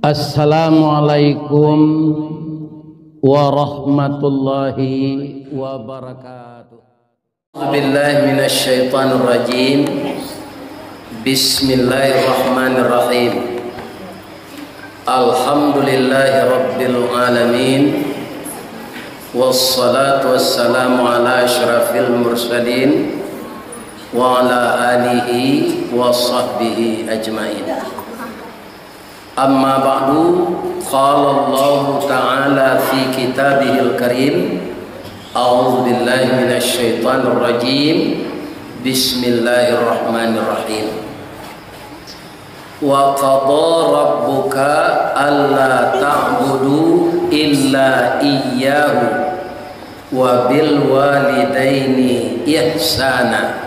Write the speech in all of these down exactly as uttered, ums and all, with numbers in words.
Assalamualaikum warahmatullahi wabarakatuh. A'udzubillahi minasyaitonirrajim. Bismillahirrahmanirrahim. Alhamdulillahi rabbil alamin. Wassalatu wassalamu ala asyrafil mursalin wa ala alihi wa sahbihi ajmain. Amma ba'du, qala Allahu ta'ala fi kitabihil karim, a'udzubillahi minasyaitonirrajim. Bismillahirrahmanirrahim. Wa qada rabbuka alla ta'budu illa iyyahu wa bil walidaini ihsana.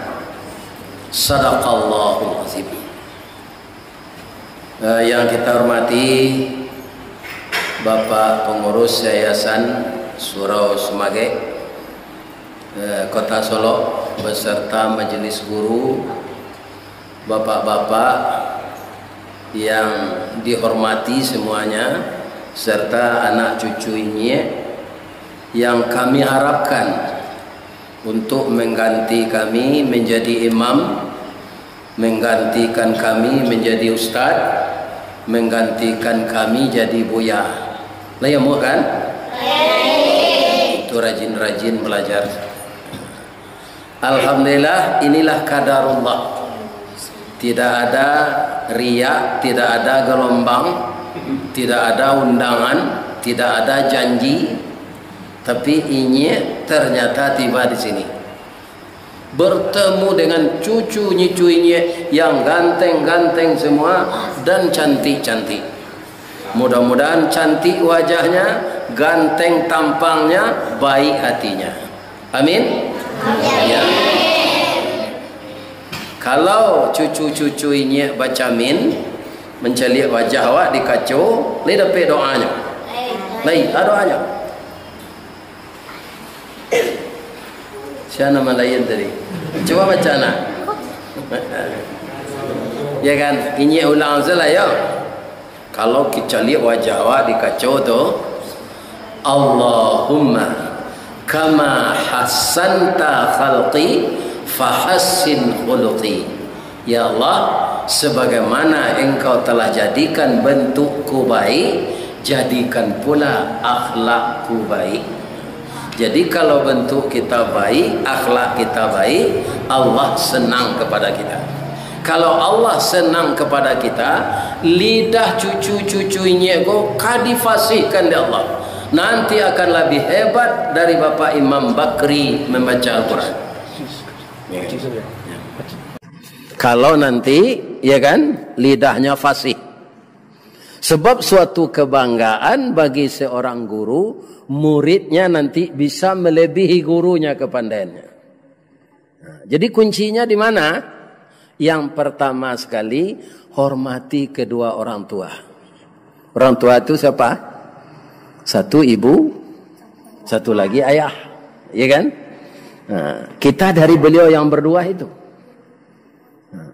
Sadaqallahul azim. Eh, yang kita hormati Bapak Pengurus Yayasan Surau Sumagek, eh, Kota Solok, beserta Majelis Guru, Bapak-bapak yang dihormati semuanya, serta anak cucu inyiak yang kami harapkan untuk mengganti kami menjadi imam, menggantikan kami menjadi ustaz, menggantikan kami jadi buya. Lah ya, muak kan? Itu rajin-rajin belajar. Alhamdulillah, inilah kadarullah. Tidak ada riak, tidak ada gelombang, tidak ada undangan, tidak ada janji. Tapi inyiak ternyata tiba di sini. Bertemu dengan cucu-cucu inyiak yang ganteng-ganteng semua dan cantik-cantik. Mudah-mudahan cantik wajahnya, ganteng tampangnya, baik hatinya. Amin. Ya. Kalau cucu-cucu inyiak bacamin, mancaliak wajah awak di kaco, lai dapek doanyo. Lai, ah, doanyo. Sia nan malain tadi? Cubo baco nah. Ya kan? Inyiak ulang salah yo. Kalau kicaliak wajah awak di kaco tu, Allahumma kama hassanta khalqi fahassin khuluqi. Ya Allah, sebagaimana Engkau telah jadikan bentukku baik, jadikan pula akhlakku baik. Jadi, kalau bentuk kita baik, akhlak kita baik, Allah senang kepada kita. Kalau Allah senang kepada kita, lidah cucu-cucu inyiak ko ka difasihkan dek Allah. Nanti akan lebih hebat dari Bapak Imam Bakri membaca Al-Quran. Kalau nanti, ya kan, lidahnyo fasih. Sebab suatu kebanggaan bagi seorang guru, muridnya nanti bisa melebihi gurunya kepandaiannya. Nah, jadi kuncinya di mana? Yang pertama sekali, hormati kedua orang tua. Orang tua itu siapa? Satu ibu, satu lagi ayah. Ya kan? Nah, kita dari beliau yang berdua itu.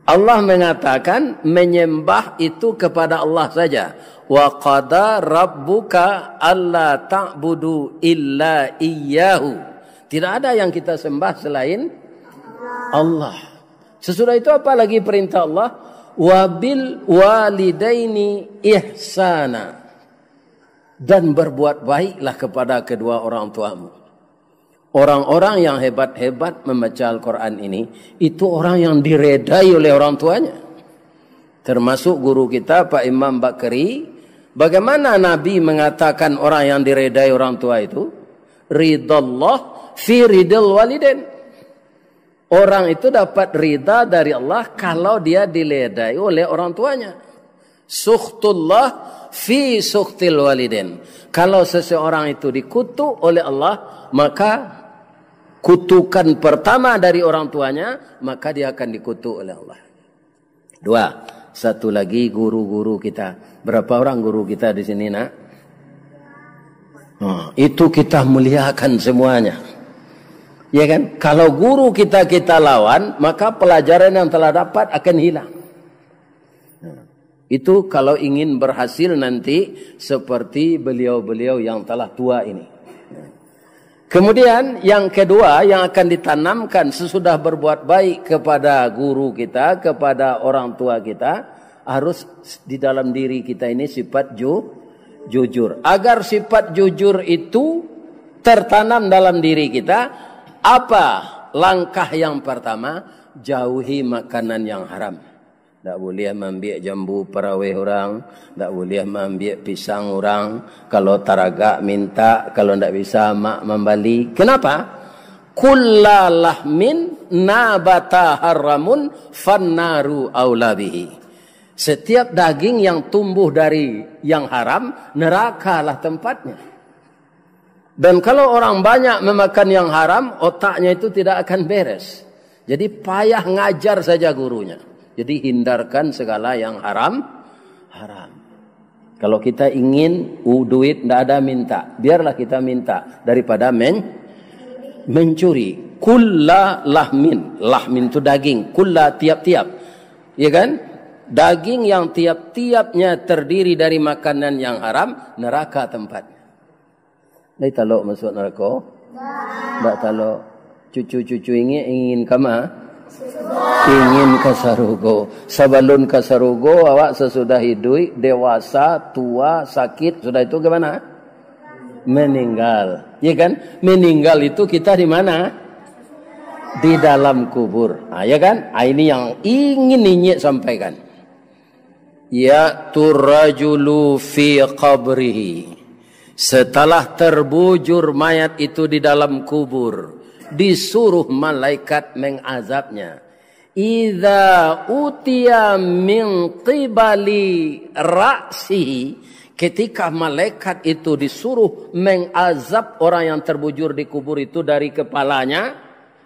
Allah mengatakan menyembah itu kepada Allah saja. Wa qada rabbuka alla ta'budu illa iyyahu. Tidak ada yang kita sembah selain Allah. Sesudah itu apa lagi perintah Allah? Wa bil walidaini ihsana. Dan berbuat baiklah kepada kedua orang tuamu. Orang-orang yang hebat-hebat membaca Al-Quran ini, itu orang yang diredai oleh orang tuanya. Termasuk guru kita, Pak Imam Bakri. Bagaimana Nabi mengatakan orang yang diredai orang tua itu? Ridallah fi ridal walidain. Orang itu dapat rida dari Allah kalau dia diledai oleh orang tuanya. Sukhtullah fi sukhtil walidain. Kalau seseorang itu dikutuk oleh Allah, maka kutukan pertama dari orang tuanya, maka dia akan dikutuk oleh Allah. Dua, satu lagi guru-guru kita. Berapa orang guru kita di sini, nak? Ha, itu kita muliakan semuanya. Ya kan? Kalau guru kita kita lawan, maka pelajaran yang telah dapat akan hilang. Ha. Itu kalau ingin berhasil nanti seperti beliau-beliau yang telah tua ini. Kemudian yang kedua yang akan ditanamkan sesudah berbuat baik kepada guru kita, kepada orang tua kita, harus di dalam diri kita ini sifat ju-, jujur. Agar sifat jujur itu tertanam dalam diri kita, apa langkah yang pertama? Jauhi makanan yang haram. Ndak buliah maambiak jambu paraweh urang, ndak buliah maambiak pisang urang, kalau taragak mintak, kalau ndak bisa mak mambali. Kenapa? Kulla lahmin nabata haramun fannaru aula bihi. Setiap daging yang tumbuh dari yang haram, nerakalah tempatnya. Dan kalau orang banyak memakan yang haram, otaknya itu tidak akan beres. Jadi payah ngajar saja gurunya. Jadi hindarkan segala yang haram, haram. Kalau kita ingin, u-, duit ndak ada minta, biarlah kita minta daripada men-, mencuri. Kulla lahmin, lahmin tu daging, kulla tiap-tiap. Ya kan? Daging yang tiap-tiapnya terdiri dari makanan yang haram, neraka tempatnya. Ndak talok masuak narako? Ndak talok. Cucu-cucu ingin, ingin kama? Ingin ka sarugo. Sabalun ka sarugo, awak sasudah iduik, dewasa, tua, sakit, sudah itu ke mana? Meninggal. Ya kan? Meninggal itu kita di mana? Di dalam kubur. Ah, ya kan? Ah, ini yang ingin inyiak sampaikan. Ya'tur rajulu fi qabrihi. Setelah terbujur mayat itu di dalam kubur, disuruh malaikat mengazabnya. Idza utiya min qibali ra'sihi, ketika malaikat itu disuruh mengazab orang yang terbujur di kubur itu dari kepalanya,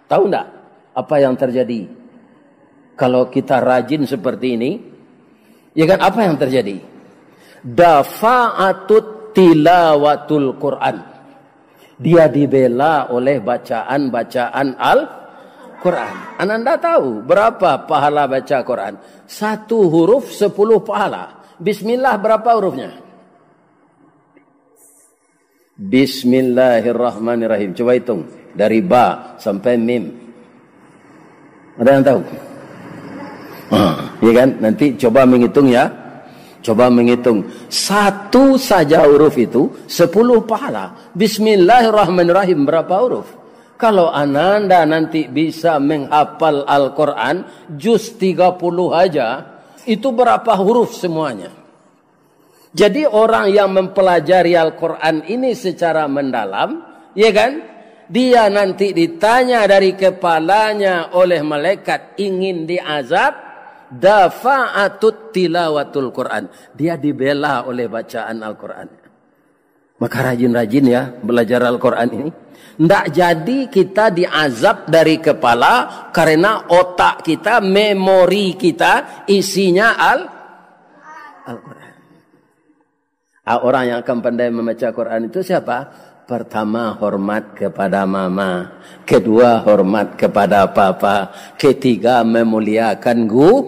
tahu ndak apa yang terjadi? Kalau kita rajin seperti ini, ya kan, apa yang terjadi? Dafa'atut tilawatul Quran. Dia dibela oleh bacaan-bacaan Al-Quran. Ananda tahu berapa pahala baca Quran? Satu huruf sepuluh pahala. Bismillah berapa hurufnya? Bismillahirrahmanirrahim. Coba hitung dari ba sampai mim. Ada yang tahu? Ha, ya kan? Nanti coba menghitung ya. Coba menghitung. Satu saja huruf itu sepuluh pahala. Bismillahirrahmanirrahim berapa huruf? Kalau ananda nanti bisa menghafal Al-Quran, juz tiga puluh aja, itu berapa huruf semuanya? Jadi orang yang mempelajari Al-Quran ini secara mendalam, ya kan? Dia nanti ditanya dari kepalanya oleh malaikat ingin diazab, dafa'atut tilawatul Quran. Dia dibela oleh bacaan Al-Quran. Maka rajin-rajin ya belajar Al-Quran ini. Ndak jadi kita diazab dari kepala karena otak kita, memori kita isinya Al-, Al-Quran. Ah, orang yang akan pandai membaca Quran itu siapa? Pertama, hormat kepada mama. Kedua, hormat kepada papa. Ketiga, memuliakan gu-,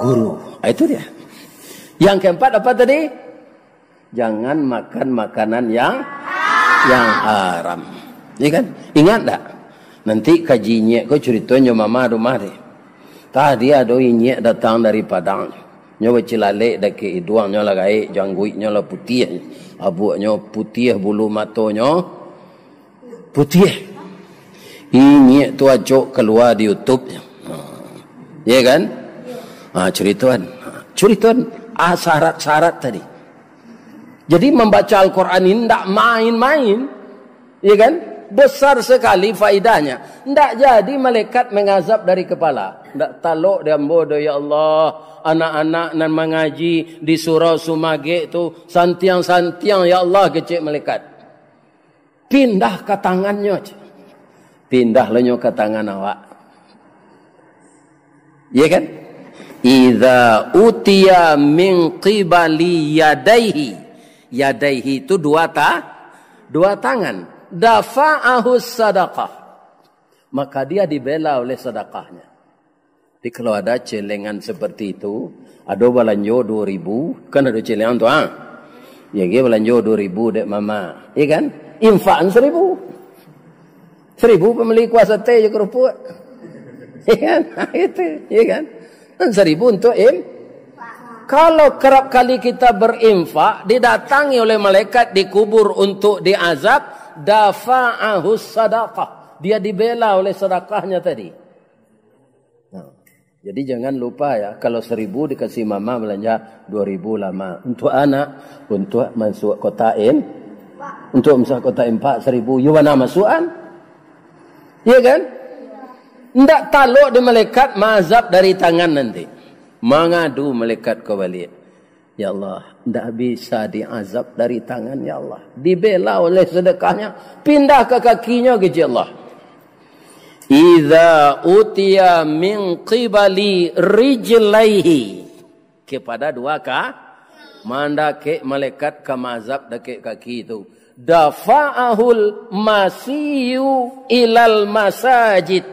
guru. Ah, itu dia. Yang keempat apa tadi? Jangan makan makanan yang, yang haram. Ya kan? Ingat tak? Nanti kaji inyiak ko curitonyo mama rumah deh. Tadi ado inyiak datang dari Padang. Nyo bacilalek dakek iduang, nyo lah gaek, jangguiknyo lah putiah, abuaknyo putiah, bulu matonyo putiah. Inyiak tu acok kalua di YouTube. Ha. Ya kan? Ha, curitoan. Ha, curitoan, ah, syarat-syarat tadi. Jadi membaca Al-Quran ini ndak main-main. Ya kan? Besar sekali faidahnya. Ndak jadi malaikat mengazab dari kepala. Ndak talok di ambo doh, ya Allah, anak-anak nan mangaji di surau Sumagek tu, santiang-santiang, ya Allah, kecek malaikat. Pindah ka tangannyo, cek. Pindah lo nyo ka tangan awak. Ya kan? Idza utiya min qibali yadaihi. Yadaihi itu dua ta-, dua tangan. Dafa'ahu sadaqah. Maka dia dibela oleh sedekahnya. Jadi kalau ada celengan seperti itu, ado balanjo duo ribu, kan ado celengan tu, ha? Jadi balanjo duo ribu dek mama, iya kan? Infakan seribu. Seribu pambali kuah sate jo kerupuk. Iya kan? Itu, iya kan? Dan seribu untuk im-, kalau kerap kali kita berinfak, didatangi oleh malaikat di kubur untuk diazab, dafa'ahus sadaqah. Dia dibela oleh sedekahnya tadi. Nah, jadi jangan lupa ya, kalau seribu dikasih mama belanja, dua ribu lah, Ma. Untuk anak, untuk masuk kotak in-, untuk masuk kotak infak seribu, yo bana masukan. Iya kan? Ndak talok di malaikat maazab dari tangan nanti. Mangadu malaikat ka baliak. Ya Allah, ndak bisa diazab dari tangan, ya Allah. Dibela oleh sedekahnya, pindah ka kakinyo, kecek Allah. Idza utiya min qibali rijlaihi. Kepada dua ka-, mandakek malaikat ka maazab dakek kaki tu. Dafa'ahul masiyu ilal masajid.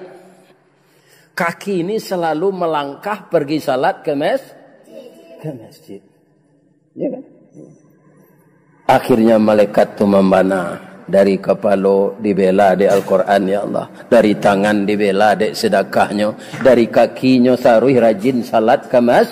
Kaki ini selalu melangkah pergi salat ke mes-, ke masjid. Ya kan? Akhirnya malaikat tu mambana, dari kapalo dibela dek Al-Quran, ya Allah, dari tangan dibela dek sedekahnyo, dari kakinyo saruih rajin salat ka mas-,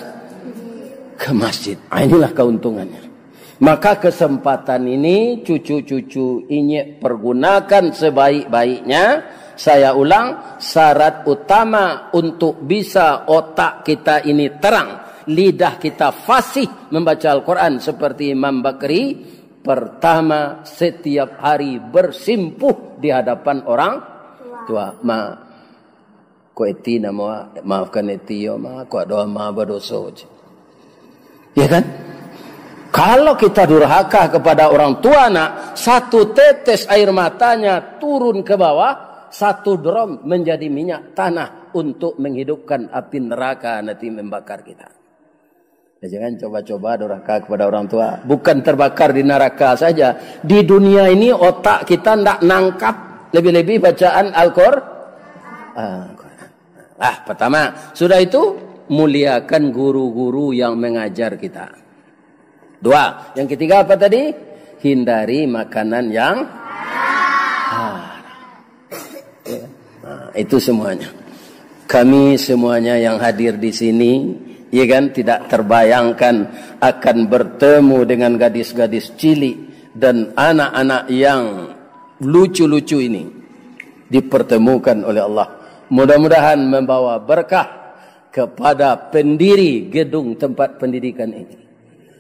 ka masjid. Ah, inilah keuntungannya. Maka kesempatan ini cucu-cucu inyiak pergunakan sebaik-baiknya. Saya ulang, syarat utama untuk bisa otak kita ini terang, lidah kita fasih membaca Al-Quran seperti Imam Bakri, pertama, setiap hari bersimpuh di hadapan orang tua. Ma, ko eti namo, maafkan eti yo, Ma, ko ado ama badoso, cek. Ya kan? Kalau kita durhaka kepada orang tua, nak, satu tetes air matanya turun ke bawah, satu drum menjadi minyak tanah untuk menghidupkan api neraka nanti membakar kita. Ya, jangan coba-coba durhaka kepada orang tua. Bukan terbakar di neraka saja. Di dunia ini otak kita ndak nangkap. Lebih-lebih bacaan Al-Qur-, Al-Quran. Ah, pertama. Sudah itu, muliakan guru-guru yang mengajar kita. Dua. Yang ketiga apa tadi? Hindari makanan yang haram. Ya. Nah, itu semuanya. Kami semuanya yang hadir di sini, ya kan, tidak terbayangkan akan bertemu dengan gadis-gadis cilik dan anak-anak yang lucu-lucu ini dipertemukan oleh Allah. Mudah-mudahan membawa berkah kepada pendiri gedung tempat pendidikan ini.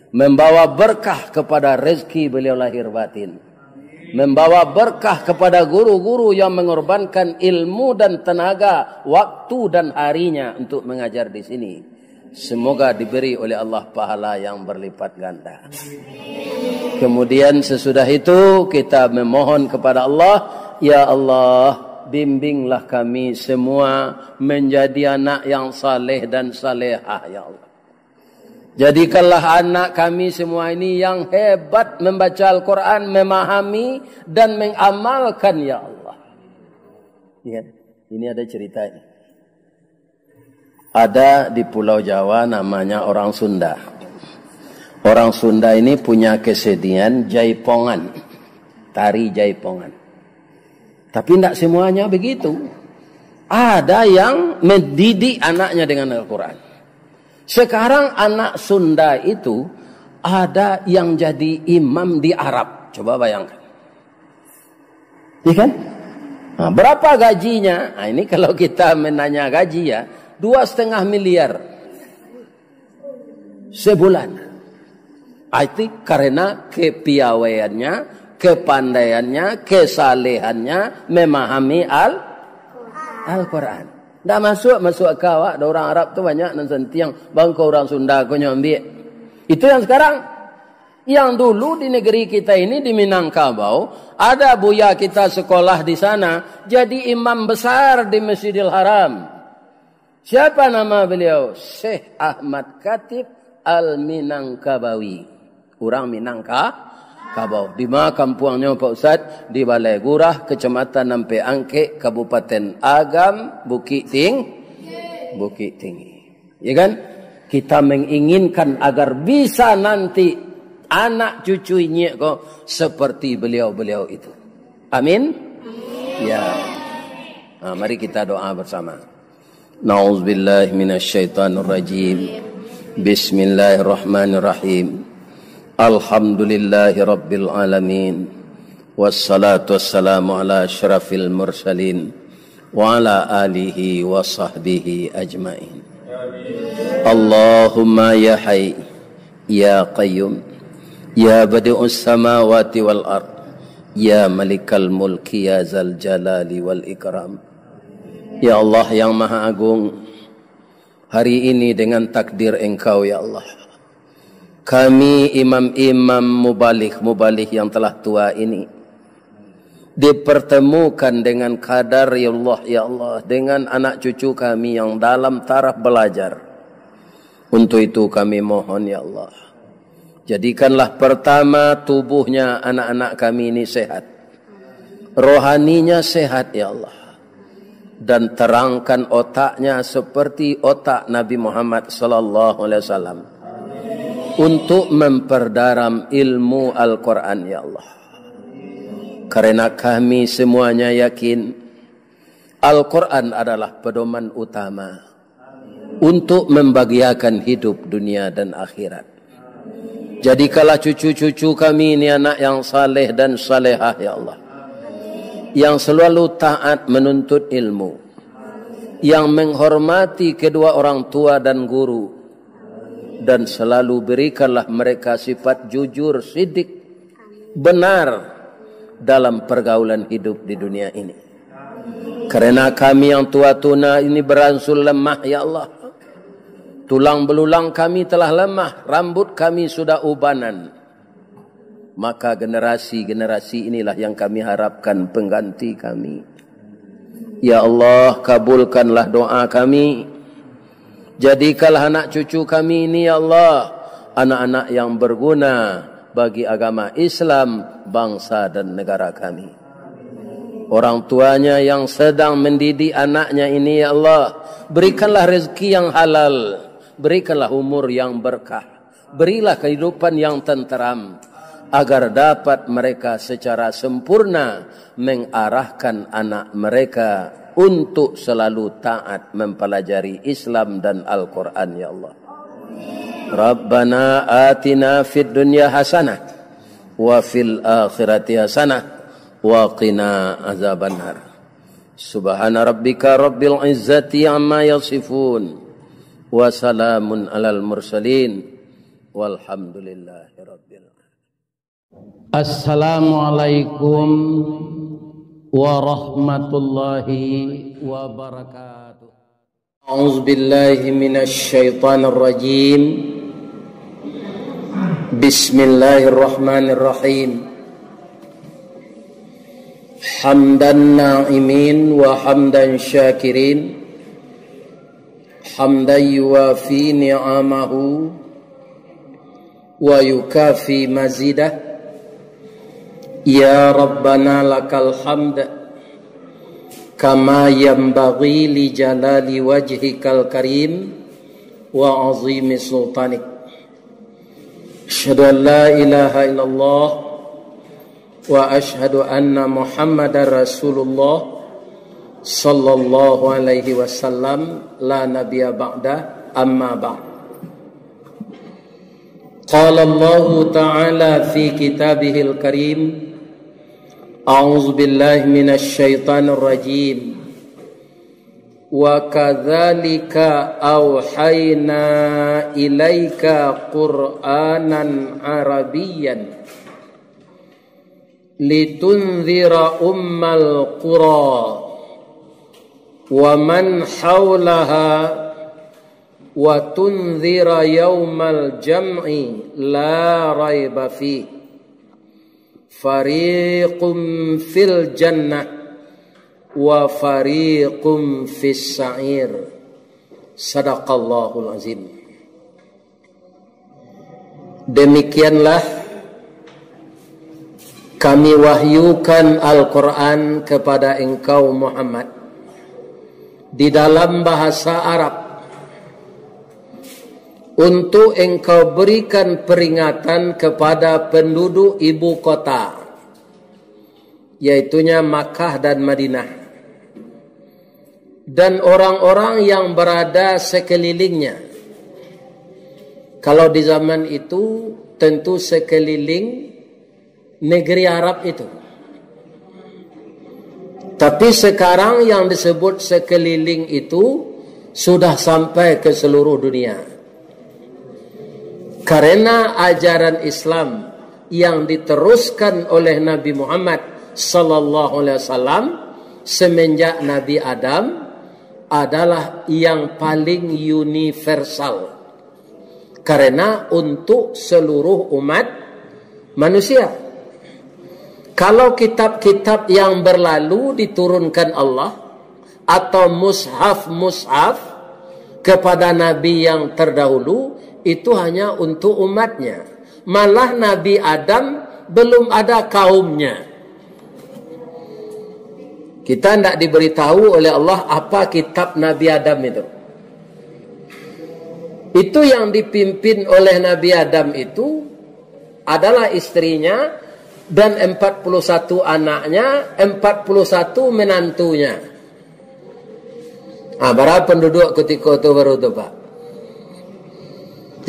Membawa berkah kepada rezeki beliau lahir batin. Membawa berkah kepada guru-guru yang mengorbankan ilmu dan tenaga, waktu dan harinya untuk mengajar di sini. Semoga diberi oleh Allah pahala yang berlipat ganda. Kemudian sesudah itu kita memohon kepada Allah, "Ya Allah, bimbinglah kami semua menjadi anak yang saleh dan salehah, ya Allah." Jadikanlah anak kami semua ini yang hebat membaca Al-Quran, memahami, dan mengamalkan, ya Allah. Lihat, ini ada ceritanya. Ada di Pulau Jawa namanya orang Sunda. Orang Sunda ini punya kesenian jaipongan, tari jaipongan. Tapi tidak semuanya begitu. Ada yang mendidik anaknya dengan Al-Quran. Sekarang anak Sunda itu ada yang jadi imam di Arab. Coba bayangkan. Iya kan? Nah, berapa gajinya? Nah, ini kalau kita menanya gaji ya, dua setengah miliar sebulan. Ah, itu karena kepiawaiannya, kepandaiannya, kesalehannya memahami Al-, Al-Quran. Ndak masuk, masuk ka awak, dah orang Arab tu banyak nan santiang, bangko orang Sunda ko nyo ambiak. Itu yang sekarang. Yang dulu di negeri kita ini, di Minangkabau, ada buya kita sekolah di sana, jadi imam besar di Masjidil Haram. Siapa nama beliau? Syekh Ahmad Khatib Al-Minangkabawi. Urang Minangkabau. Di ma kampuangnyo, Pak Ustaz? Di Balai Gurah, Kecamatan Ampek Angkek, Kabupaten Agam, Bukitting-, Bukittinggi. Ya kan? Kita menginginkan agar bisa nanti anak cucu inyiak ko seperti beliau-beliau itu. Amin. Ya. Nah, mari kita doa bersama. Na'udzubillahi minasyaitonirrajim. Bismillahirrahmanirrahim. Alhamdulillahirabbil alamin. Wassalatu wassalamu ala asyrafil mursalin wa ala alihi wa sahbihi ajmain. Allahumma ya Hayy, ya Qayyum, ya Badi'us samawati wal ard, ya Malikal Mulki, ya Zal Jalali wal Ikram. Ya Allah yang Maha Agung, hari ini dengan takdir Engkau, ya Allah, kami imam-imam, mubaligh-mubaligh yang telah tua ini dipertemukan dengan kadar, ya Allah, ya Allah, dengan anak cucu kami yang dalam taraf belajar. Untuk itu kami mohon, ya Allah, jadikanlah pertama tubuhnya anak-anak kami ini sehat, rohaninya sehat, ya Allah, dan terangkan otaknya seperti otak Nabi Muhammad sallallahu alaihi wasallam untuk memperdalam ilmu Al-Quran, ya Allah. Karena kami semuanya yakin Al-Quran adalah pedoman utama untuk membahagiakan hidup dunia dan akhirat. Jadikanlah cucu-cucu kami ini anak yang saleh dan salehah, ya Allah, yang selalu taat menuntut ilmu, yang menghormati kedua orang tua dan guru, dan selalu berikanlah mereka sifat jujur, sidik, benar dalam pergaulan hidup di dunia ini. Karena kami yang tua tuna ini beransur lemah, ya Allah. Tulang belulang kami telah lemah, rambut kami sudah ubanan. Maka generasi-generasi inilah yang kami harapkan pengganti kami. Ya Allah, kabulkanlah doa kami. Jadikanlah anak cucu kami ini, ya Allah, anak-anak yang berguna bagi agama Islam, bangsa dan negara kami. Orang tuanya yang sedang mendidik anaknya ini, ya Allah, berikanlah rezeki yang halal, berikanlah umur yang berkah, berilah kehidupan yang tenteram, agar dapat mereka secara sempurna mengarahkan anak mereka untuk selalu taat mempelajari Islam dan Al-Quran, ya Allah. Rabbana atina fid dunya hasanah, wa fil akhirati hasanah, wa qina azabannar. Subhana rabbika rabbil izzati amma yasifun. Wa salamun alal mursalin. Walhamdulillahi rabbil alamin. Assalamualaikum warahmatullahi wabarakatuh. A'udzubillahi minasyaitonirrajim. Bismillahirrahmanirrahim. Hamdan na'imin wa hamdan syakirin. Hamdan yuwafi ni'amahu wa yukafi mazidah. Ya Rabbana lakal hamd, kama yanbaghi li jalali wajhikal karim wa azimi sultanik. Asyhadu an la ilaha illallah wa asyhadu anna Muhammadar Rasulullah sallallahu alaihi wasallam, la nabiyya ba'da, amma ba'd. Qala Allahu ta'ala fi kitabihil karim, a'udzu billahi minasy syaithanir rajim. Wa kadzalika auhayna ilaika Qur'anan Arabiyyan litunzira ummal qura wa man haulaha wa tunzira yaumal jam'i la raiba fih. Fariqum fil jannah wa fariqum fis sa'ir. Sadaqallahul azim. Demikianlah Kami wahyukan Al-Quran kepada engkau, Muhammad, Di dalam bahasa Arab, untuk engkau berikan peringatan kepada penduduk ibu kota, yaitunya Makkah dan Madinah, dan orang-orang yang berada sekelilingnya. Kalau di zaman itu, tentu sekeliling negeri Arab itu. Tapi sekarang yang disebut sekeliling itu sudah sampai ke seluruh dunia. Karena ajaran Islam yang diteruskan oleh Nabi Muhammad sallallahu alaihi wasallam semenjak Nabi Adam adalah yang paling universal. Karena untuk seluruh umat manusia. Kalau kitab-kitab yang berlalu diturunkan Allah, atau mushaf-mushaf kepada nabi yang terdahulu, itu hanya untuk umatnya. Malah Nabi Adam belum ada kaumnya. Kita ndak diberitahu oleh Allah apa kitab Nabi Adam itu. Itu yang dipimpin oleh Nabi Adam itu adalah istrinya dan empat puluh satu anaknya, empat puluh satu menantunya. Ah, bara penduduk kutiko tu baru tu, Pak?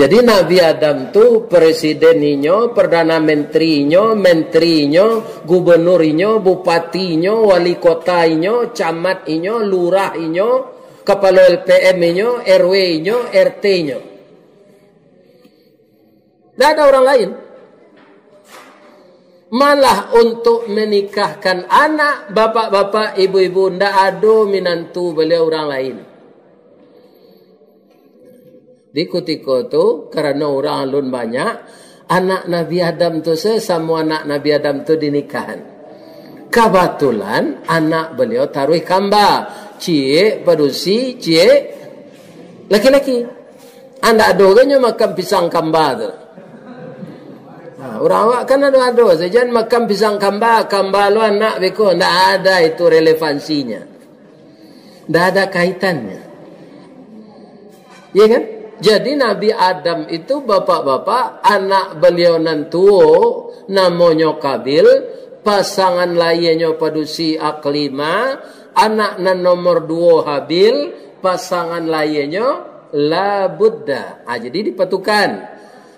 Jadi Nabi Adam tu presiden inyo, perdana menteri inyo, menteri inyo, gubernur inyo, bupati inyo, wali kota inyo, camat inyo, lurah inyo, kapalo L P M inyo, R W inyo, R T inyo. Ndak ada orang lain. Malah untuk menikahkan anak, bapak-bapak, ibu-ibu, ndak ado minantu baliau orang lain. Di kutiko tu, karano urang alun banyak, anak Nabi Adam tu se-, samo anak Nabi Adam tu dinikahan. Kabatulan, anak baliau taruih kamba. Ciek padusi, ciek laki-laki. Andak ado kan nyo makan pisang kamba tu. Ha, urang awak kan ado-ado sajo makan pisang kamba, kamba lo anak beko. Ndak ada itu relevansinya. Ndak ada kaitannya. Iya kan? Jadi Nabi Adam itu, bapak-bapak, anak beliau nan tuo namonyo Kabil, pasangan lahianyo padusi Aklima, anak nan nomor duo Habil, pasangan lahianyo Labudda. Ah, jadi dipatukan.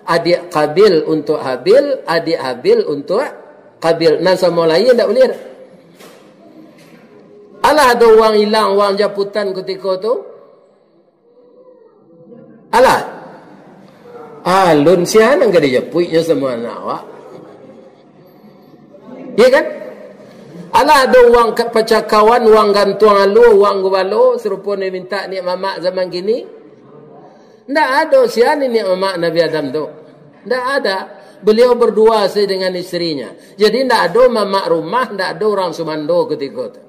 Adiak Kabil untuk Habil, adiak Habil untuk Kabil. Nan samo lahia ndak buliah. Alah, ado uang ilang, uang japutan kutiko tu. Alah. Alun sia nan ka dijapuiknyo samo anak awak. Iya kan? Alah, ado uang ka-, pacakawan, uang gantuang alua, uang gubalo, sarupo nan mintak niak mamak zaman kini. Ndak ado sia niniak mamak Nabi Adam tu. Ndak ada. Beliau berdua saja dengan istrinya. Jadi ndak ado mamak rumah, ndak ado urang sumando kutiko tu.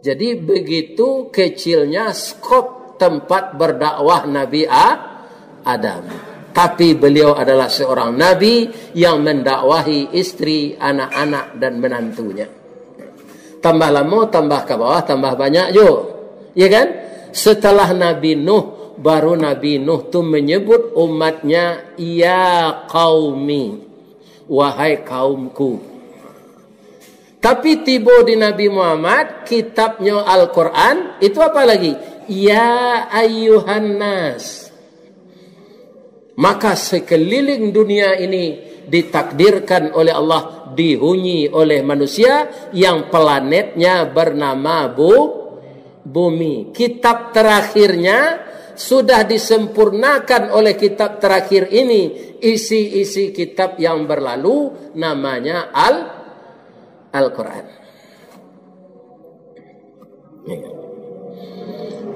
Jadi begitu kecilnya skop tempat berdakwah Nabi A-, Adam. Tapi beliau adalah seorang nabi yang mendakwahi istri, anak-anak, dan menantunya. Tambah lamo, tambah ka bawah, tambah banyak jo. Ya kan? Setelah Nabi Nuh, baru Nabi Nuh tu menyebut umatnya, "Ya qaumi, wahai kaumku." Tapi tibo di Nabi Muhammad, kitabnyo Al-Quran, itu apa lagi? "Ya ayyuhan nas." Maka sekeliling dunia ini ditakdirkan oleh Allah, dihuni oleh manusia yang planetnya bernama Bu-, Bumi. Kitab terakhirnya sudah disempurnakan oleh kitab terakhir ini, isi-isi kitab yang berlalu, namanya Al-, Al-Quran.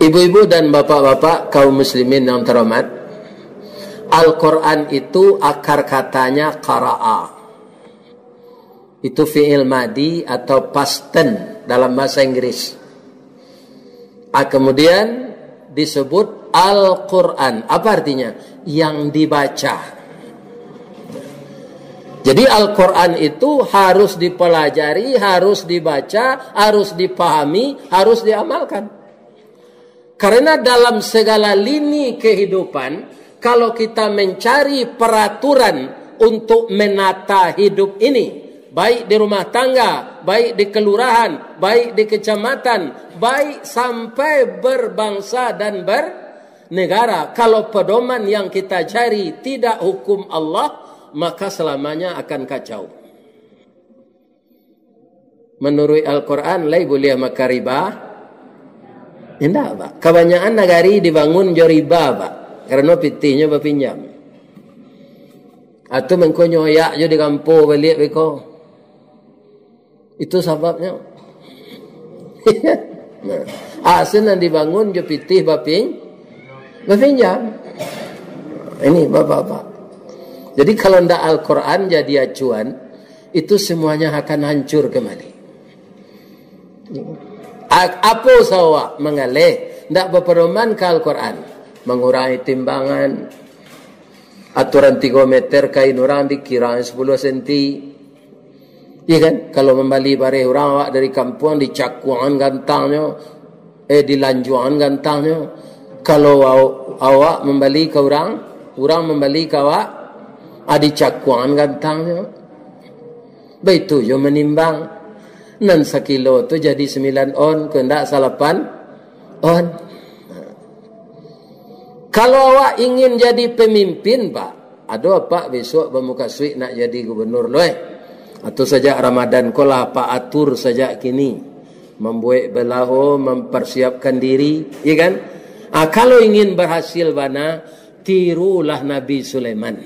Ibu-ibu dan bapak-bapak, kaum muslimin yang terhormat, Al-Quran itu akar katanya qara'a. Itu fi'il madi atau past tense dalam bahasa Inggris. Ah, kemudian disebut Al-Quran. Apa artinya? Yang dibaca. Jadi Al-Quran itu harus dipelajari, harus dibaca, harus dipahami, harus diamalkan. Karena dalam segala lini kehidupan, kalau kita mencari peraturan untuk menata hidup ini, baik di rumah tangga, baik di kelurahan, baik di kecamatan, baik sampai berbangsa dan bernegara, kalau pedoman yang kita cari tidak hukum Allah, maka selamanya akan kacau. Manuruik Al-Quran, lai buliah makan riba? Indak, Pak. Kabanyakan nagari dibangun jo riba, Pak. Karano pitihnyo bapinjam. Atau mangkonyo ayak jo dirampo baliak beko. Itu sababnyo. Nah, asin nan dibangun jo pitih bapin-, bapinjam. Ini, Bapak-bapak. Jadi, kalau ndak Al-Quran jadi acuan, itu semuanya akan hancur kembali. A-, apo sawak mangaleh, ndak bapadoman ka Al-Quran, mangurangi timbangan, aturan tigo meter kain urang dikirang sepuluh senti. Iya kan? Kalau mambali bareh urang, awak dari kampuang, dicakuangan gantangnyo, eh, dilanjuangan gantangnyo. Kalau aw-, awak mambali ka urang, urang mambali ka awak, ah, dicakuangan gantangnyo. Baitu jo manimbang. Nan sakilo tu jadi sambilan on, ko ndak salapan on. Kalau awak ingin jadi pemimpin, Pak, ado apak besok bamukasuik nak jadi gubernur lo, eh? Atau sajak Ramadan ko lah apak atur sajak kini, mambuek balaho, mamparsiapkan diri, iya kan? Ah, kalau ingin barhasil bana, tirulah Nabi Sulaiman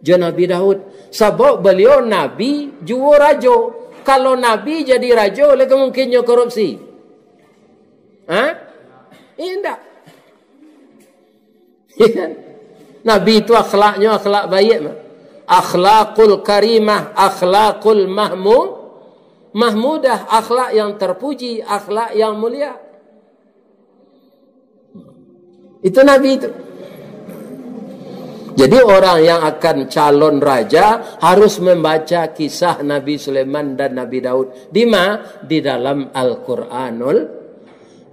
jo Nabi Daud. Sabab baliau nabi juo rajo. Kalau nabi jadi rajo, lai ka mungkin nyo korupsi? Ha? Indak. Iya kan? Nabi itu akhlaknyo akhlak baiak, mah. Akhlakul karimah, akhlakul mahmu-, mahmudah, akhlak yang terpuji, akhlak yang mulia. Itu Nabi itu. Jadi, orang yang akan calon raja harus membaca kisah Nabi Sulaiman dan Nabi Daud. Di ma? Di dalam Al-Quranul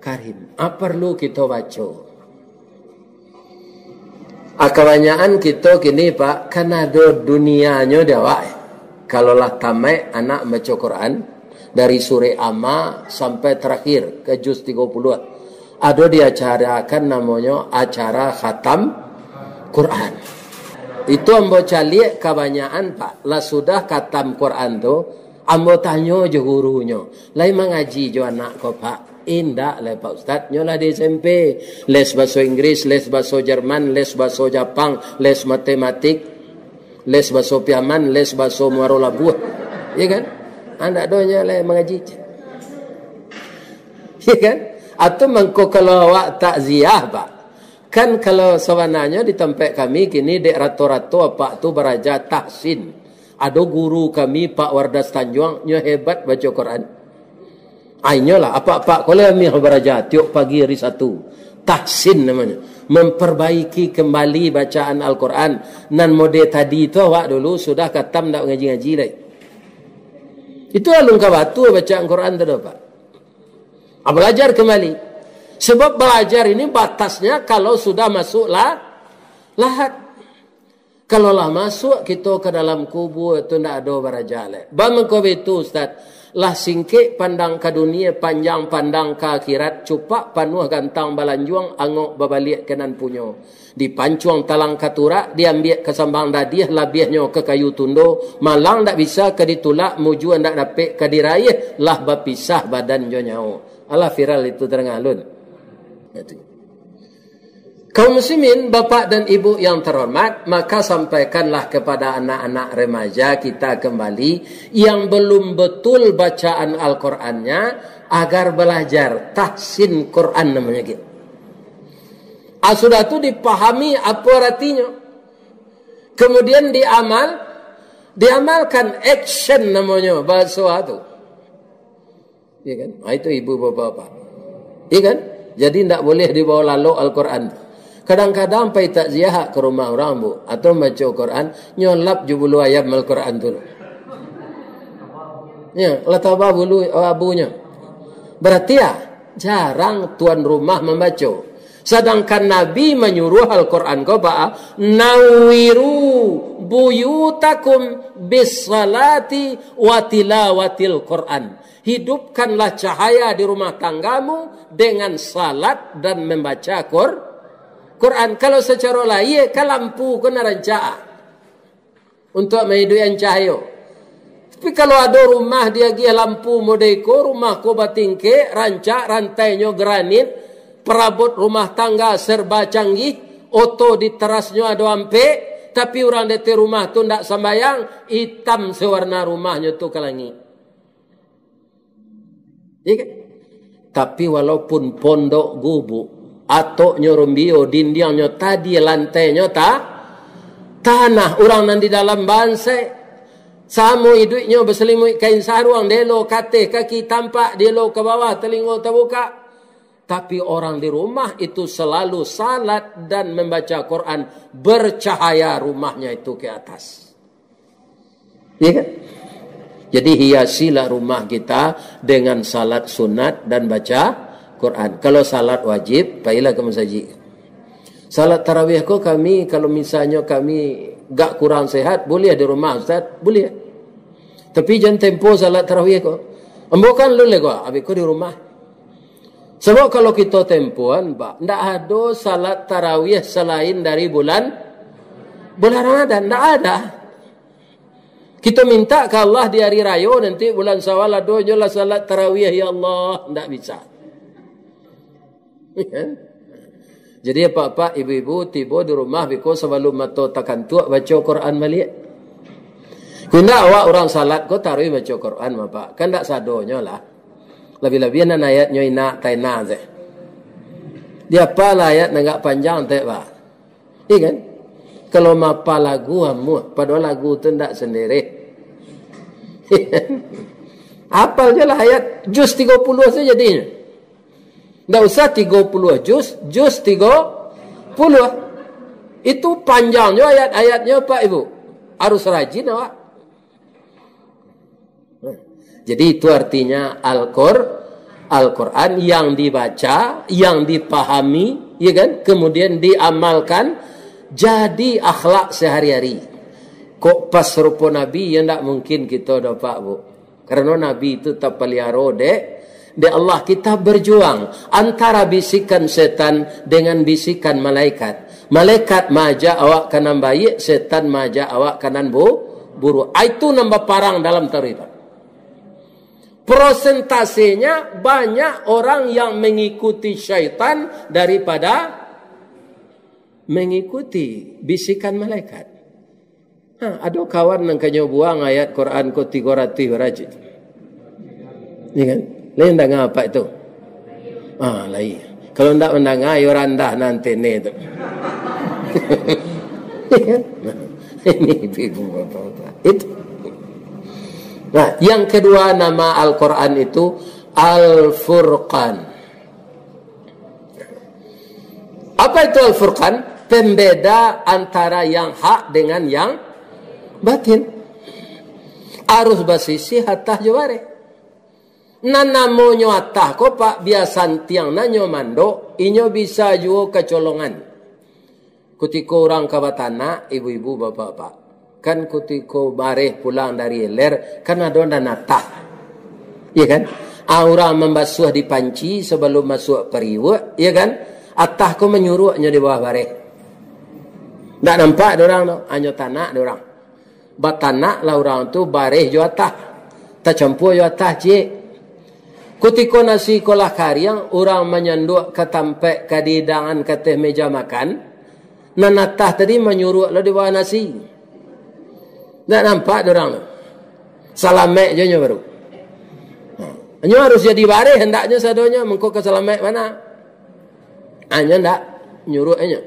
Karim. Ah, perlu kito baco. Ah, kabanyakan kito kini, Pak, kan ado dunianyo di awak, eh. Kalau lah tamaik anak baco Quran, dari surek Amma sampai terakhir ke juz tigo puluah, ado diacarakan namonyo acara khatam Quran. Itu ambo caliak kabanyakan, Pak, lah sudah khatam Quran tu, ambo tanyo jo gurunyo, "Lai mangaji jo anak ko, Pak?" "Indak lai, Pak Ustaz, nyo lah di S M P, les baso Inggris, les baso Jerman, les baso Japang, les matematik, les baso Piaman, les baso Muaro Labuah." Iya kan? Andak do nyo lai mangaji. Iya kan? Atau mangko kalau awak takziah, Pak. Kan kalau sabananyo di tampek kami kini dek rato-rato apak tu baraja tahsin. Ado guru kami, Pak Wardas Tanjuang, nyo hebat baco Quran. Ah, inyolah, apak-apak ko lah amiah baraja tiok pagi ari Satu. Tahsin namonyo. Memperbaiki kembali bacaan Al-Quran. Nan mode tadi tu awak dulu sudah khatam ndak ngaji-ngaji lai. Itu alun ka batua bacaan Quran tu doh, Pak. Ah, balajar kembali. Sebab balajar ini batasnya kalau sudah masuk la-, lahat. Kalau lah masuak kito ka dalam kubua tu, ndak ado baraja lai. Baa mangko baitu, Ustaz? Lah singkek pandang ka dunia, panjang pandang ka akhirat, cupak panuah gantang balanjuang, angok babaliak ka nan punyo. Dipancuang talang ka turak, diambiak ka sambang dadiah, labiahnyo ka kayu tundo, malang ndak bisa ka ditulak, mujua ndak dapek ka diraiah, lah bapisah badan jo nyawo. Alah viral itu tadanga alun. Kaum muslimin, bapak dan ibu yang terhormat, maka sampaikanlah kepada anak-anak remaja kita kembali yang belum betul bacaan Al-Qurannya, agar belajar tahsin Quran namanya gitu. Ah, sudah tu dipahami apa artinya. Kemudian diamal, diamalkan, action namanya bahasa tu. Iya kan? Ah, itu ibu bapak-bapak. Iya kan? Jadi ndak boleh dibawa lalok Al-Quran. Kadang-kadang pai takziah ka rumah urang, Bu, atau baco Quran, nyo lap jo bulu ayam Al-Quran tu. Ya, lah tabah bulu, oh, abunyo. Berarti ya, jarang tuan rumah mambaco. Sadangkan Nabi manyuruah Al-Quran ko ba, "Nawwiru buyutakum bis salati wa tilawatil Quran." Hidupkanlah cahaya di rumah tanggamu dengan salat dan membaca Qur-, Quran. Kalau sacaro lahia, ka lampu ko nan rancak untuak maiduikan cahayo. Tapi kalau ado rumah diagiah lampu model iko, rumah ko batingkek, rancak, rantainyo granit, perabot rumah tangga serba canggih, oto di terasnyo ado ampek, tapi urang di ateh rumah tu ndak sambayang, itam sawarna rumahnyo tu ka langik. Iya kan? Tapi walaupun pondok gubuk, atoknyo rumbio, dindiangnyo tadi, lantainyo ta-, tanah, urang nan di dalam bansaik, samo iduiknyo basalimuik kain saruang, dielo ka ateh kaki tampak, dielo ka bawah talingo tabukak. Tapi orang di rumah itu selalu salat dan membaca Quran, bercahaya rumahnya itu ke atas. Iya kan? Jadi, hiasilah rumah kita dengan salat sunat dan baca Quran. Kalau salat wajib, pailah ka masajik. Salat tarawih ko kami, kalau misalnyo kami gak kurang sehat, buliah di rumah, Ustaz? Buliah. Tapi jan tempo salat tarawih ko. Ambo kan luleh ko, abih ko di rumah. Sabab kalau kito tempoan, Pak, ndak ado salat tarawih salain dari bulan, bulan Ramadan, ndak ada. Kito minta ka Allah di ari rayo nanti bulan Syawal, adonyo lah salat tarawih, ya Allah, ndak bisa. Jadi, apak-apak, ibu-ibu, tibo di rumah biko sabalum mato takantuak, baco Quran baliak. Kok indak, awak urang salat ko taruih baco Quran, Bapak. Kan ndak sadonyo lah. Labiah-labiah nan ayatnyo inak taina teh. Diapalah ayat nan agak panjang teh, Pak. Iya kan? Kalau mapal lagu amuah, padahal lagu tu ndak sendiri. Apal je lah ayat juz tigo puluah tu jadinyo. Ndak usah tigo puluah juz, juz tigo puluah. Itu panjangnyo ayat-ayatnyo, Pak Ibu. Harus rajin awak. Jadi, itu artinya Al-Qur-, Al-Quran yang dibaca, yang dipahami, ya kan? Kemudian diamalkan, jadi akhlak sehari-hari. Kok pas rupo Nabi, ya ndak mungkin kito doh, Pak, Bu. Karena Nabi itu tapaliaro dek, dek Allah. Kita berjuang antara bisikan setan dengan bisikan malaikat. Malaikat maajak awak ka nan baiak, setan maajak awak ka nan bu-, buruak. Ah, itu nan baparang dalam taruih, Pak. Prosentasenya banyak orang yang mengikuti syaitan daripada mengikuti bisikan malaikat. Ha, ado kawan nan kanyo buang ayat Quran ko tigo ratuih baraji. Iya kan? Lain danga apak itu? Ah, lain. Kalau ndak mandanga, yo randah nan antene tu. Iya kan? Ini ibu bapak-bapak. Itu. Nah, yang kedua nama Al-Quran itu Al-Furqan. Apa itu Al-Furqan? Pembeda antara yang hak dengan yang batil. Arus basisih atah jo bareh. Nan namonyo atah ko, Pak, biasan tiang nanyo mandok, inyo bisa juo kacolongan. Kutiko urang ka batanak, ibu-ibu, bapak-bapak, kan kutiko bareh pulang dari iler, kan ado nan atah. Iya kan? Ah, urang mambasuah di panci sabalum masuak pariuak, iya kan? Atah ko manyuruaknyo di bawah bareh. Ndak nampak dek urang tu, hanyo tanak dek urang. Batanaklah urang tu bareh jo atah, tacampua jo atah ciek. Kutiko nasi ko lah kariang, urang manyanduak ka tampek ka dihidangan ka ateh meja makan, nan atah tadi manyuruak lo di bawah nasi. Ndak nampak dek urang tu. Salamaik jo nyo baru. Ha. Nyo harus jadi bareh handaknyo sadonyo, mangko ka salamaik bana. Anyo ndak nyuruak anyo.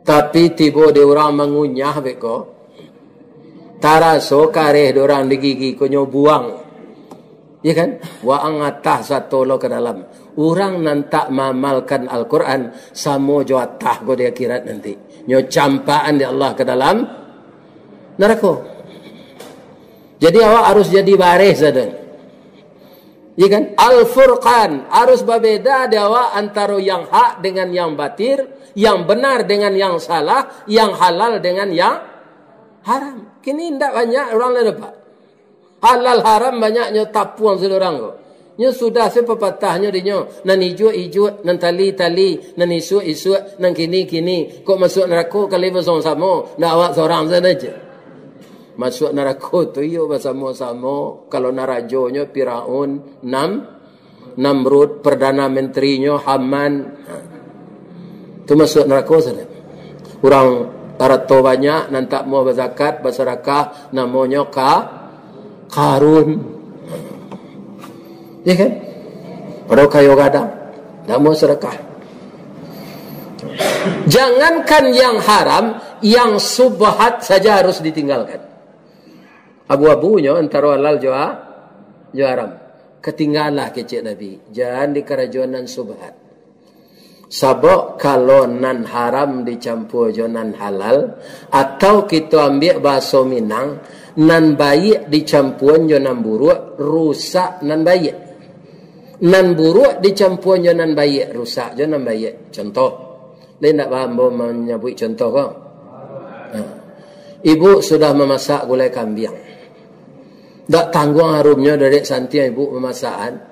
Tapi tibo dek urang mangunyah beko, taraso kareh dek urang di gigi ko nyo buang. Ya kan? Waang atah sato lo ka dalam. Urang nan tak maamalkan Al-Quran, samo jo atah ko di akhirat nanti. Nyo campakan di Allah ka dalam narako. Jadi awak harus jadi bareh sadan. Ya kan? Al-Furqan, harus babeda di awak antaro yang hak dengan yang batil, yang benar dengan yang salah, yang halal dengan yang haram. Kini indak banyak urang lah dapat. Halal haram banyaknyo tapuang sadurang ko. Nyo sudah se papatahnyo dinyo, nan ijuak-ijuak, nan tali-tali, nan isuak-isuak, nan kini-kini. Kok masuak narako kali basamo-samo, ndak awak sorang sajo. Masuak narako tu iyo basamo-samo, kalau narajonyo Firaun, Nam-, Namrud, Perdana Menterinyo Haman. Ha. Tu masuak narako sajo. Urang arato banyak, nan tak mau bazakat, basadakah, namonyo ka-, Karun. Ya kan? Ado kayo gadang, tak mau sadakah. Jangankan yang haram, yang subhat saja harus ditinggalkan. Abu-abunyo antaro halal jo ha-, jo haram. Katinggalah kecek Nabi. Jan dikarajoan nan subhat. Sabab kalau nan haram dicampua jo nan halal, atau kito ambiak bahaso Minang, nan baiak dicampuan jo nan buruak, rusak nan baiak. Nan buruak dicampuan jo nan baiak, rusak jo nan baiak. Contoh, lai ndak ba ambo manyabuik contoh ko? Ha. Ibu sudah mamasak gulai kambiang. Ndak tangguang harumnyo, dadek santiang ibu mamasakan.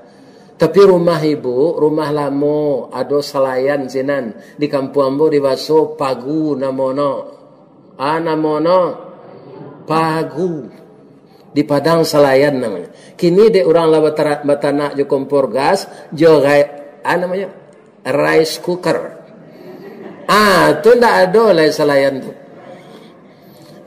Tapi rumah ibu, rumah lamo, ado salayan sinan. Di kampuang ambo dibaso pagu namono. Ah, namono? Pagu. Di Padang salayan namonyo. Kini dek urang lah batara-, batanak jo kompor gas, jo gai-, ah, namonyo? Rice cooker. Ah, tu ndak ado lai salayan tu.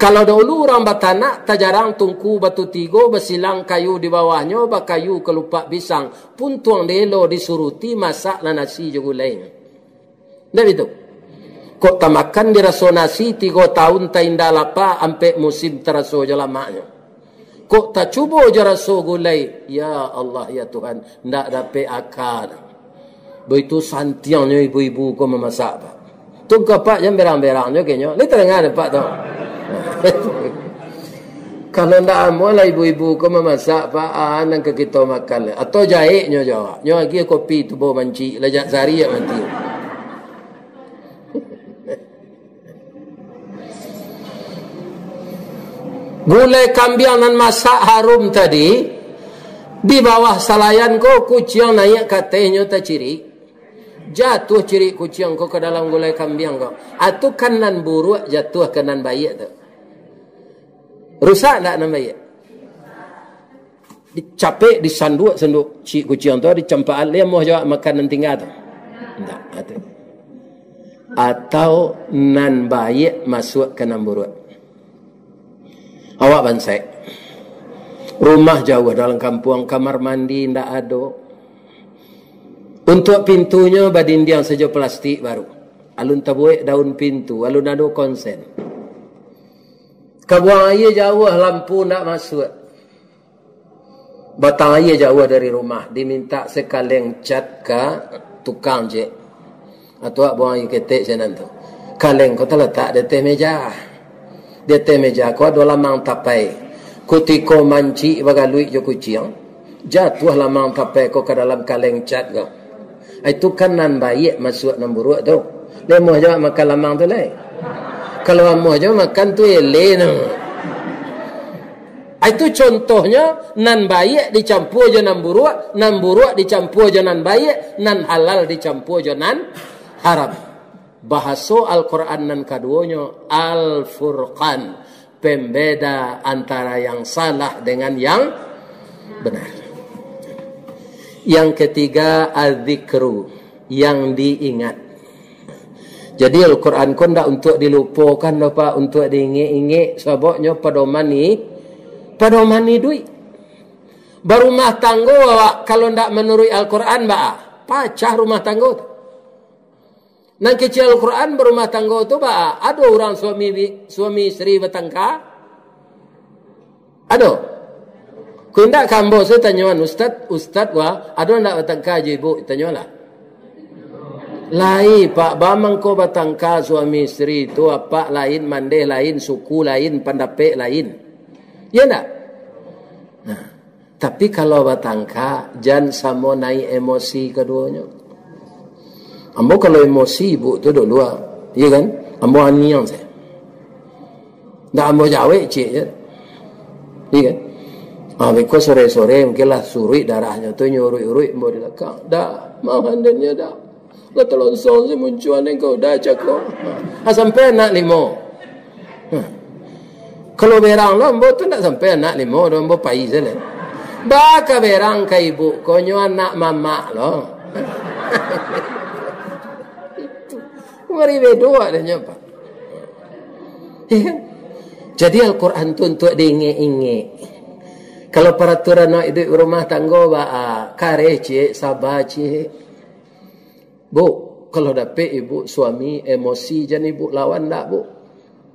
Kalau dahulu urang batanak, tajarang tungku batu tigo, basilang kayu di bawahnyo, bakayu kalupak pisang, puntuang delo disuruti, masaklah nasi jo gulai. Ndak bitu? Kok tamakan diraso nasi, tigo taun tainda lapa, ampek musim taraso jo lamaknyo. Kok tacubo jo raso gulai, ya Allah, ya Tuhan, ndak dapek aka. Baitu santiangnyo ibu-ibu ko mamasak, Pak. Tu ka Pak jan berang-berangnyo kenyo. Lai tadanga dek Pak tu. Kalau ndak amuah lah ibu-ibu ko mamasak, Pak, ah, nan ka kito makan lai. Atau jaeknyo jo awak. Nyo agiah kopi tubo mancik, lah jak sari jak mati. Gulai kambiang nan masak harum tadi, di bawah salayan ko, kuciang naiak ka atehnyo tacirik. Jatuah cirik kuciang ko ka dalam gulai kambiang ko. Atu kan nan buruak jatuah ka nan baiak tu. Rusak ndak nan baiak? Dicapek, disanduak-sanduak cirik kuciang tu, dicampakan, lai amuah jo awak makan nan tingga tu. Indak, atu. Atau nan baiak masuak ka nan buruak. Awak bansaik. Rumah jauah dalam kampuang, kamar mandi indak ado. Untuak pintunyo badindiang sajo plastik baru. Alun tabuek daun pintu, alun ado konsen. Ka buang aia jauah, lampu indak masuak. Batang aia jauah dari rumah, dimintak sakaleng cat ka tukang ciek. Atu awak buang aia ketek sinan tu. Kaleng ko talatak di ateh meja. Di ateh meja ko ado lamang tapai. Kutiko mancik bagaluik jo kuciang, jatuah lamang tapai ko ka dalam kaleng cat ko. Ai, tu kan nan baiak masuak nan buruak tu. Lai amuah jo awak makan lamang tu lai. Kalau amuah jo makan tu eleh tu. Ai, tu contohnyo, nan baiak dicampua jo nan buruak, nan buruak dicampua jo nan baiak, nan halal dicampua jo nan haram. Bahaso Al-Quran nan kaduonyo, Al-Furqan, pembeda antara yang salah dengan yang benar. Yang ketiga, Al-Zikru, yang diingat. Jadi, Al-Quran ko ndak untuak dilupokan doh, Pak, untuak diingek-ingek, sababnyo padoman i-, padoman iduik. Barumah tanggo awak, kalau ndak manuruik Al-Quran, baa? Pacah rumah tanggo tu. Nan kecek Al-Quran barumah tanggo tu, baa? Ado urang suami bi-, suami isteri batangka? Ado? Ko indak ka ambo, sajo tanyoan, "Ustaz, Ustaz, wah, ado ndak batangka jo ibu?" Tanyolah. Lai, Pak, ba mangko batangka suami isteri tu, apak lain, mandeh lain, suku lain, pandapek lain. Iya ndak? Nah, tapi kalau batangka, jan samo naik emosi kaduonyo. Ambo kalau emosi ibu tu dulu, ah. Iya kan? Ambo aniang sajo. Ndak ambo jawek, ciek, je. Iya kan? Ah, beko sore-sore mungkin lah suruik darahnyo tu, nyo uruik-uruik ambo di balakang. "Dah, mah mandinyo dah. Lah talonsong se muncuan engkau dah cako." Ah, sampai anak limo. Hah. Kalau berang lo, ambo tu ndak sampai anak limo doh, ambo pai se lah. Baka berang ka ibu ko, nyo anak mamak lo. Mari bedo adonyo, Pak. Iya kan? Jadi Al-Quran tu untuak diingek-ingek. Kalau paraturan awak iduik rumah tanggo, ba, ah, kareh ciek, saba ciek. Bu, kalau dapek ibu suami emosi, jan ibu lawan ndak, Bu?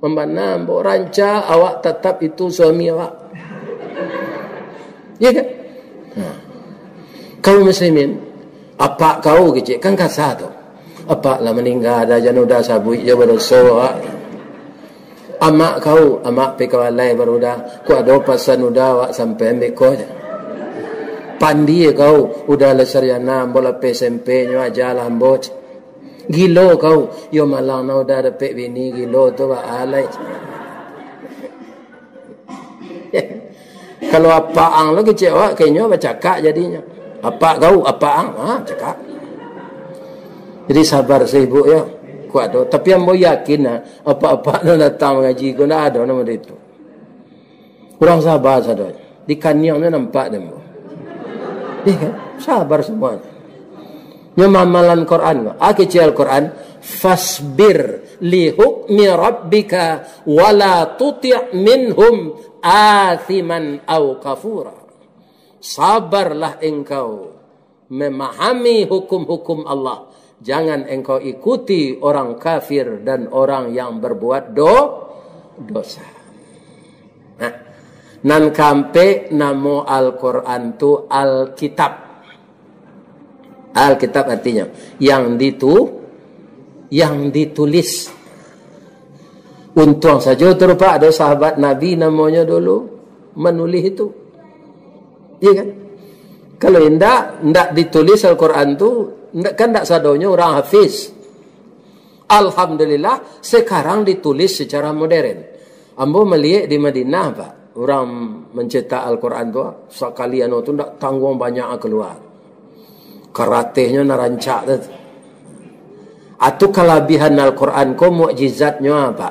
Mambana ambo, rancak awak tatap itu suami awak. Iya kan? Nah. Kaum muslimin, apak kau kecek kan kasa tu. Apak lah maningga, dah jan udah sabuik jo badoso, ah. Amak kau, amak pai ka balai baru dah. Kok ado pasan udah awak sampai ambek ko je. Pandie kau, udah lah sarjana, ambo lah pai S M P nyo aja lah ambo. Gilo kau, yo malang nah udah dapek bini, gilo tu baalai. Kalau apak ang lo kecek awak, kenyo bacakak jadinyo. Apak kau, apak ang, ha, cakak. Jadi sabar sajo ibu yo. Kuat tu. Tapi ambo yakin nah, apak-apak nan datang mangaji ko ndak ado namo itu. Urang saba sadonyo. Di kaniang tu nampak dek ambo. Iya kan? Sabar semua. Nyo mamalan Quran ko. Ah, kecek Al-Quran, "Fasbir li hukmi rabbika wa la tuti' minhum athiman au kafura." Sabarlah engkau memahami hukum-hukum Allah. Jangan engkau ikuti orang kafir dan orang yang berbuat do-, dosa. Nah, nan kaampek, namo Al-Quran tu Alkitab. Alkitab artinyo yang ditu-, yang ditulis. Untuang sajo tu, Pak, ado sahabat Nabi namonyo dulu manulih itu. Iya kan? Kalau indak, indak ditulis Al-Quran tu, indak, kan indak sadonyo urang hafiz. Alhamdulillah, sekarang ditulis secara modern. Ambo maliek di Madinah, Pak, urang mencetak Al-Quran tu, sakali anu tu ndak tangguang banyak kalua. Karatehnyo nan rancak tu. Atu kalabihan Al-Quran ko, mukjizatnyo apo?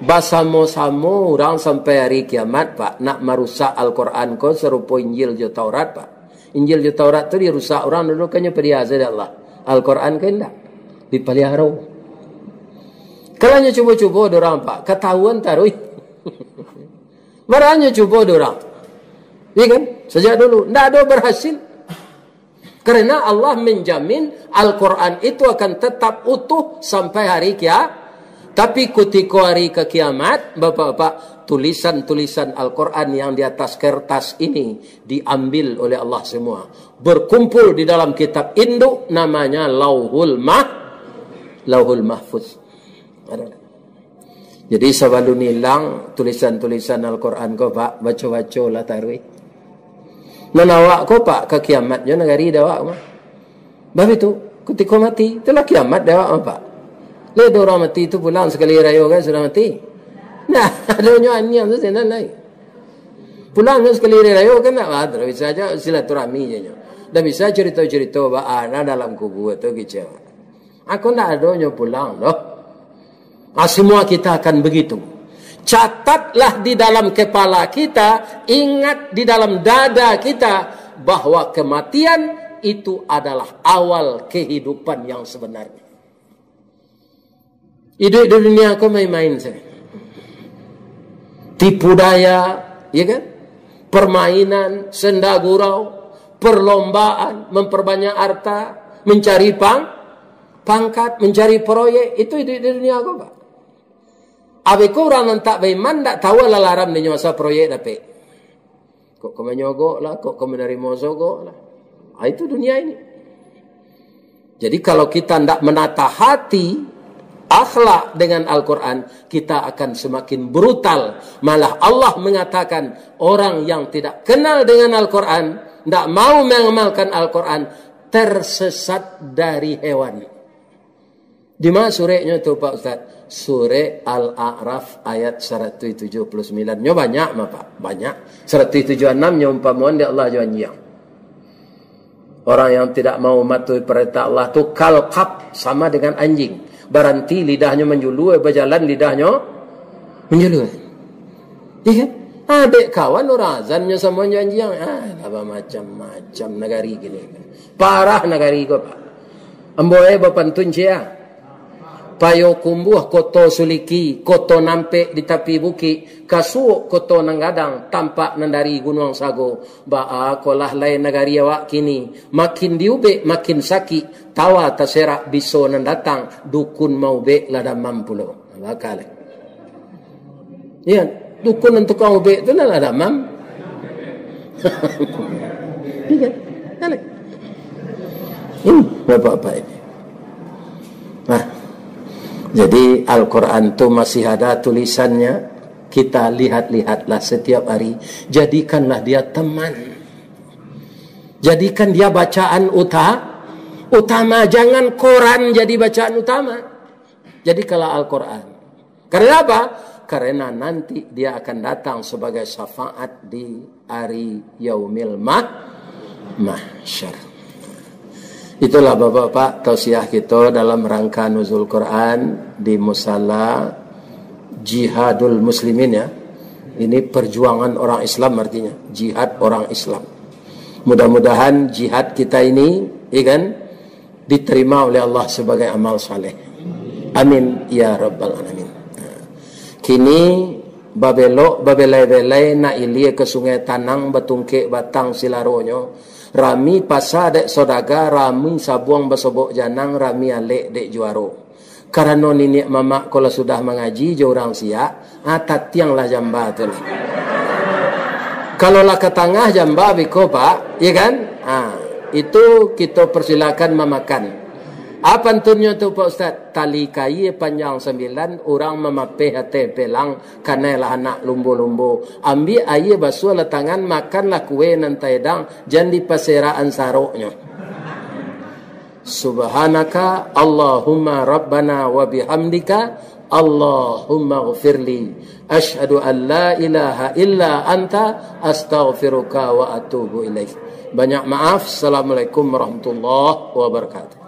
Basamo-samo urang sampai hari kiamat, Pak, nak marusak Al-Quran ko sarupo Injil jo Taurat, Pak. Injil jo Taurat tu dirusak urang dulu, kan nyo padiaso dek Allah. Al-Quran ko indak. Dipaliharo. Kalau nyo cubo-cubo dek urang, Pak, katahuan taruih. Baranyo cubo dek urang. Iya kan? Sajak dulu. Ndak ado berhasil. Karena Allah menjamin Al-Quran itu akan tetap utuh sampai hari kia-, tapi kutiko hari ka kiamat, Bapak-bapak, tulisan-tulisan Al-Quran yang di atas kertas ini diambil oleh Allah semua. Berkumpul di dalam kitab induk namanya Lauhul Mah-, Lauhul Mahfuz. Ada. Jadi, sabalun ilang tulisan-tulisan Al-Quran ko, Pak, baco-bacolah taruih. Nan awak ko, Pak, ka kiamat jo nagari dek awak mah. Bab itu, kutiko mati, itulah kiamat dek awak mah, Pak. Lai ado urang mati tu pulang sakali rayo kan sudah mati. Nah, adonyo aniang tu sinan lai. Pulang kan sakali rayo kan nak, wah, ndak bisa aja silaturahmi je nyo. Ndak bisa cerita-cerita ba ana dalam kubur tu kicau. Aku ndak adonyo pulang doh. Ah, semua kita akan begitu. Catatlah di dalam kepala kita, ingat di dalam dada kita, bahwa kematian itu adalah awal kehidupan yang sebenarnya. Hidup di dunia ko main-main saja. Tipu daya, ya kan? Permainan, senda gurau, perlombaan, memperbanyak harta, mencari pang-, pangkat, mencari proyek, itu hidup di dunia ko, Pak. Abih ko urang nan tak baiman, ndak tahu lah laram dinyo asa proyek dapek. Kok ka manyogok lah, kok ka manarimo sogok lah. Ah, itu dunia ini. Jadi, kalau kita ndak menata hati, akhlak dengan Al-Quran, kita akan semakin brutal. Malah Allah mengatakan, orang yang tidak kenal dengan Al-Quran, ndak mau mengamalkan Al-Quran, tersesat dari hewan. Di mana sureknyo tu, Pak Ustaz? Surek Al-A'raf ayat saratuih tujuah puluah sambilan. Nyo banyak mah, Pak. Banyak. Saratuih tujuah anam nyo umpamoan dek Allah jo anjiang. Orang yang tidak mau matuhi perintah Allah tu kalkap, sama dengan anjing. Baranti lidahnyo manjulua, bajalan lidahnyo manjulua. Iya kan? Ah, dek kawan urang azan nyo samo jo anjiang. Ah, lah bamacam-macam nagari kini. Parah nagari ko, Pak. Ambo e bapantun sia. Payokumbuah Koto Suliki, Koto Nampek di tapi bukik, Kasuok Koto Nan Gadang, tampak nan dari Gunuang Sago. Baa kolah lai nagari awak kini, makin diubek makin sakik, tawa taserak biso nan datang, dukun maubek lah damam pulo. Baka lai. Iya, dukun nan tukang ubek tu lah damam. Iya, kan? Hmm, bapak-bapak ini. Nah, jadi Al-Quran tu masih ada tulisannya. Kita lihat-lihatlah setiap hari. Jadikanlah dia teman. Jadikan dia bacaan uta-, utama. Jangan koran jadi bacaan utama. Jadikanlah Al-Quran. Karena apa? Karena nanti dia akan datang sebagai syafaat di hari Yaumil Mah-, Mahsyar. Itulah, Bapak-bapak, tausiah kita dalam rangka Nuzul Quran di Musala Jihadul Muslimin, ya. Ini perjuangan orang Islam, artinya jihad orang Islam. Mudah-mudahan jihad kita ini, ya kan, diterima oleh Allah sebagai amal saleh. Amin ya rabbal alamin. Kini babelok, babelai-belai, nak ilia ka Sungai Tanang, batungkek batang silaronyo. Rami pasa dek sodaga, rami sabuang basobok janang, rami alek dek juaro. Karano niniak mamak ko lah sudah mangaji jo urang siak, ah, tatianglah jamba tu lah. Kalau lah ka tangah jamba biko, Pak, iya kan? Ah, itu kito persilakan mamakan. Apa pantunnyo tu, Pak Ustaz? Tali kaia panjang sambilan, urang mamapeh ateh pelang, kanai lah anak lumbo-lumbo. Ambiak aia, basuahlah tangan, makanlah kue nan taedang, jan dipaserakan saroknyo. Subhanaka Allahumma Rabbana wa bihamdika, Allahumma ghfirli. Asyhadu an la ilaha illa anta, astaghfiruka wa atubu ilaik. Banyak maaf. Assalamualaikum warahmatullahi wabarakatuh.